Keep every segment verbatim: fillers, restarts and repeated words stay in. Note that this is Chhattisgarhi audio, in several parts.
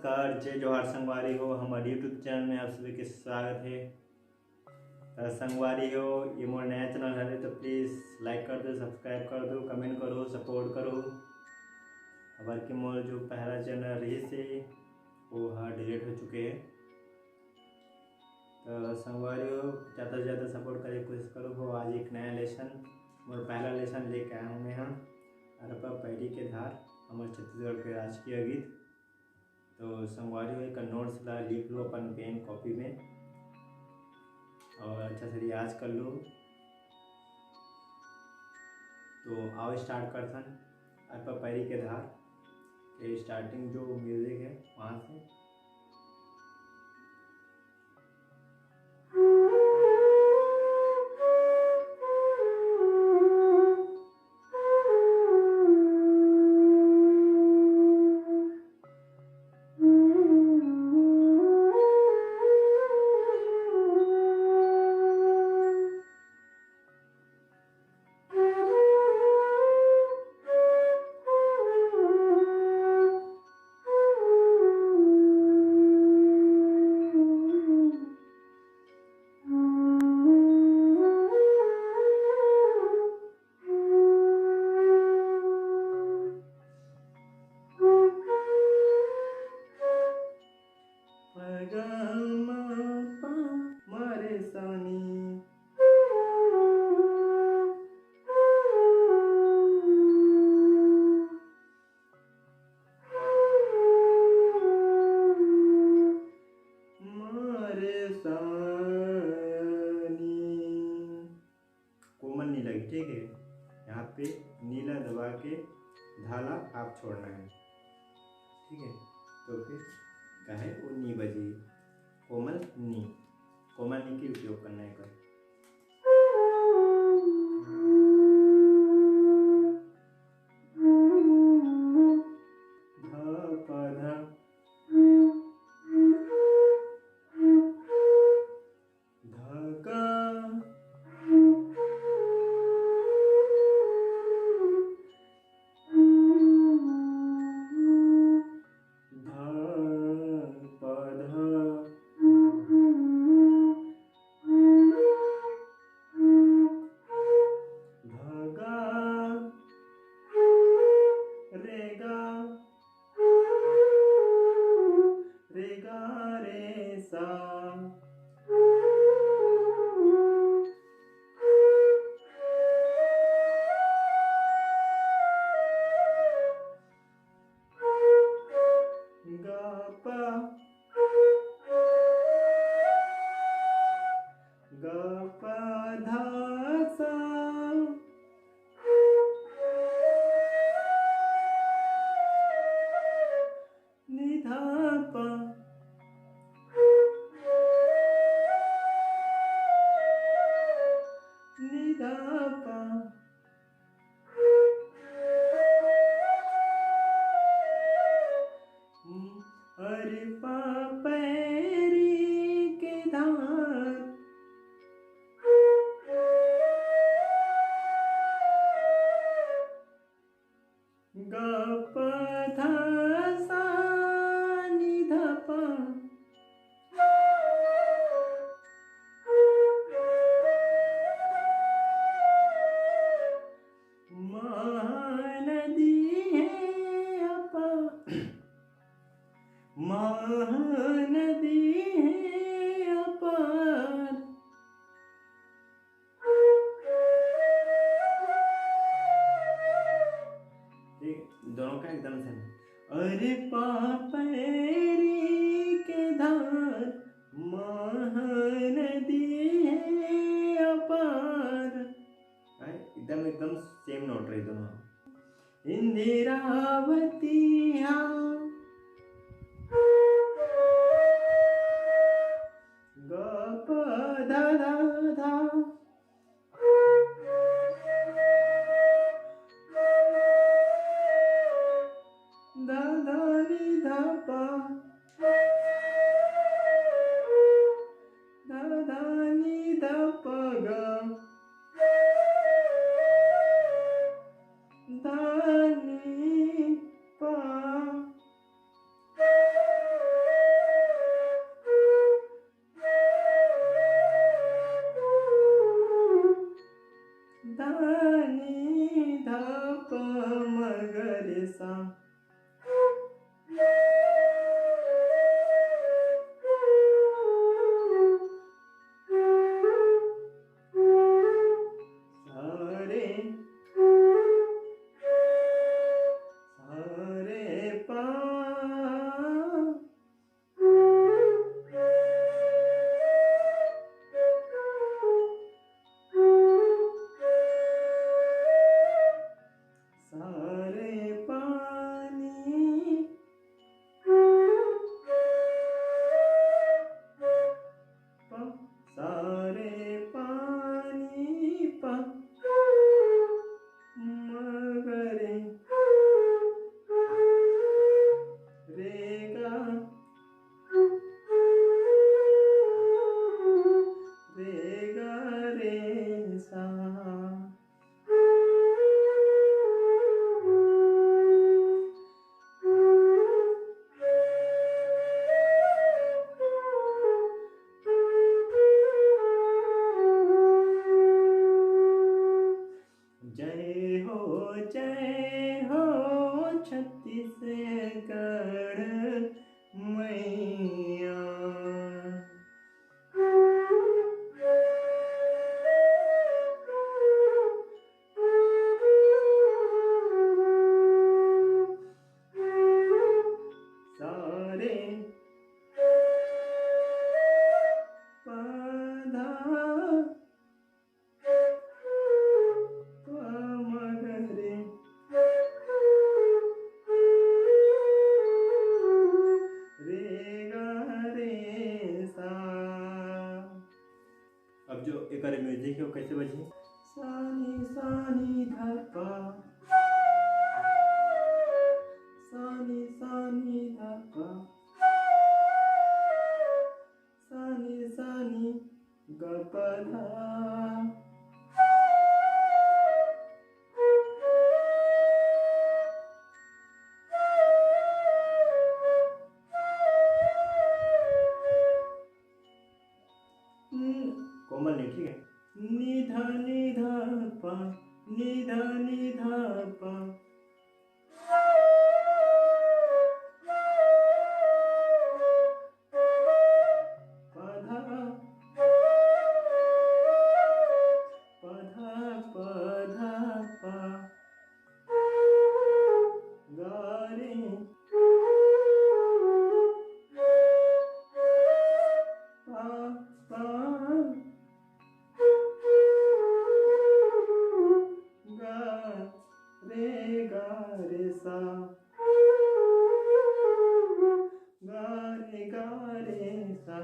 नमस्कार, जय जोहार संगवारी हो, हमर YouTube चैनल में आप सभी के स्वागत है। त संगवारी हो, ये मोर नया चैनल हरे, तो please like कर दो, subscribe कर दो, comment करो, support करो। अबर के मोर जो पहला चैनल रहिस हे, वो ह delete हो चुके हे। तो संगवारी हो, ज़्यादा से ज़्यादा support करे के कोशिश करो हो। आज एक नया lesson, मोर पहला lesson लेके आया हूँ मैं, हाँ, अरपा पैरी के धार, हमर छत्तीसगढ़ के राजकीय गीत। तो संगवारी हो, एकर notes ला लिख लो अपन पेन कॉपी में और अच्छा से रियाज कर लो। तो आओ start करथन। अरपा पैरी के धार के starting जो music है वहाँ से। कोमल नी लगी, ठीक है। यहाँ पे नी ला दबा के धा ला आप छोड़ना है, ठीक है। तो फिर कहे वो नी बजी, कोमल नी, कोमल नी के उपयोग करना है कर। धा पा धा, धा का, धा पा धा, धा गा, रे गा, रे गा रे सा। गा पा, गा पा धा सा। नी धा पा, नी धा पा। अरे पा पैरी के धार। गा पा धा सा नी धा पा। महानदी है अपा, महानदी है अपार। ठीक, दोनों का एकदम same। अरे पा पैरी के धार, महानदी है अपार। हैं? एकदम, एकदम same note रही दोनों। इंदिरावती हाँ। ग प ध ध ध। ध ध नि ध प। ध ध नि ध प ग। ध नि प। प म ग रे सा। सा रे, सा रे पा। सा रे पा नी प, सा रे पा नी प, म ग रे, रे गा, रे गा रे सा। जय हो, जय हो छत्तीसगढ़ मैया। सा रे पा धा प म ग रे, रे गा रे सा। अब जो एकर music हे, वो कैसे बजही? सा नी सा नी ध प, सा नी सा नी ध प, सा नी सा नी ग प ध। हम्म, कोमल नहीं, ठीक है। निधा निधा पा, निधा निधा पा। पधा, पधा, पधा पा। गा रे। पा, पा। गा रे, गा रे सा। गा रे, गा रे सा।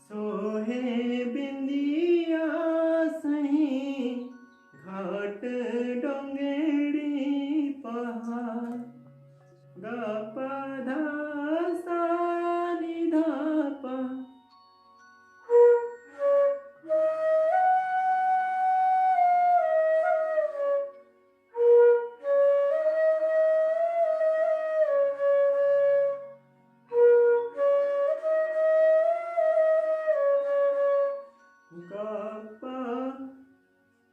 सोहे बिंदिया सही घाट डोंगरी पहाड़। ग प ध सा नि ध प। ग प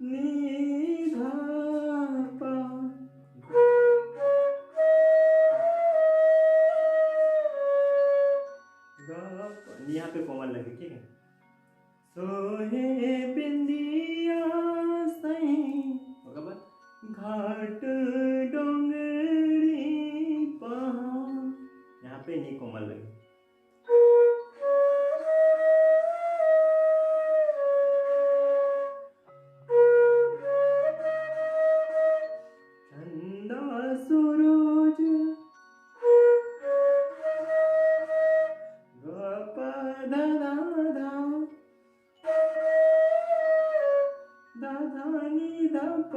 नि ध प। ग प, यहाँ पे कोमल लगे, ठीक है। सोहे बिंदिया सही ओकर बाद? घाट डोंगरी पहाड़। यहाँ पे नि कोमल लगे। चंदा सूरज ग प ध ध ध। ध ध नि ध प।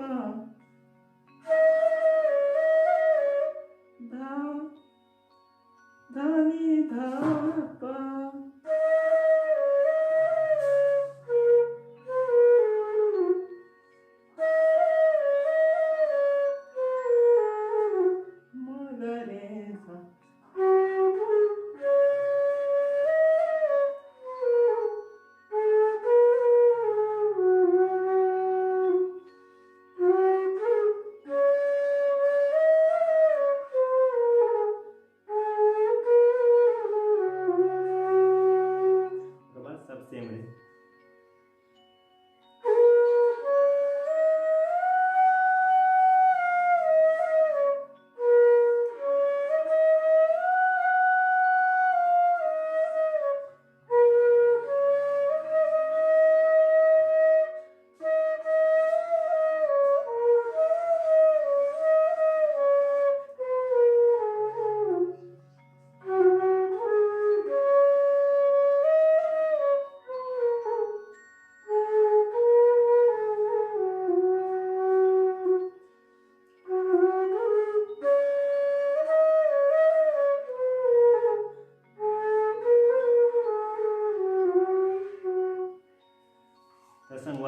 ध ध नि ध प।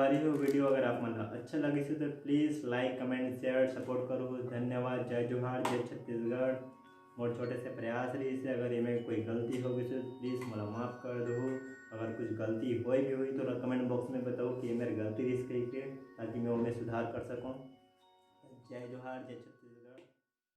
सारी हो वीडियो अगर आप मन ला अच्छा लगिस हे तो please like, comment, share, support करो। धन्यवाद। जय जोहार, जय छत्तीसगढ़। मोर छोटे से प्रयास रहिस हे, अगर एमे कोई गलती हो गई तो please मोला माफ कर दो। अगर कुछ गलती होय भी हुई तो comment box में बताओ कि ये मेरी गलती रहिस कहिके, ताकि मैं ओमे सुधार कर सकूँ। जय जोहार, जय छत्तीसगढ़।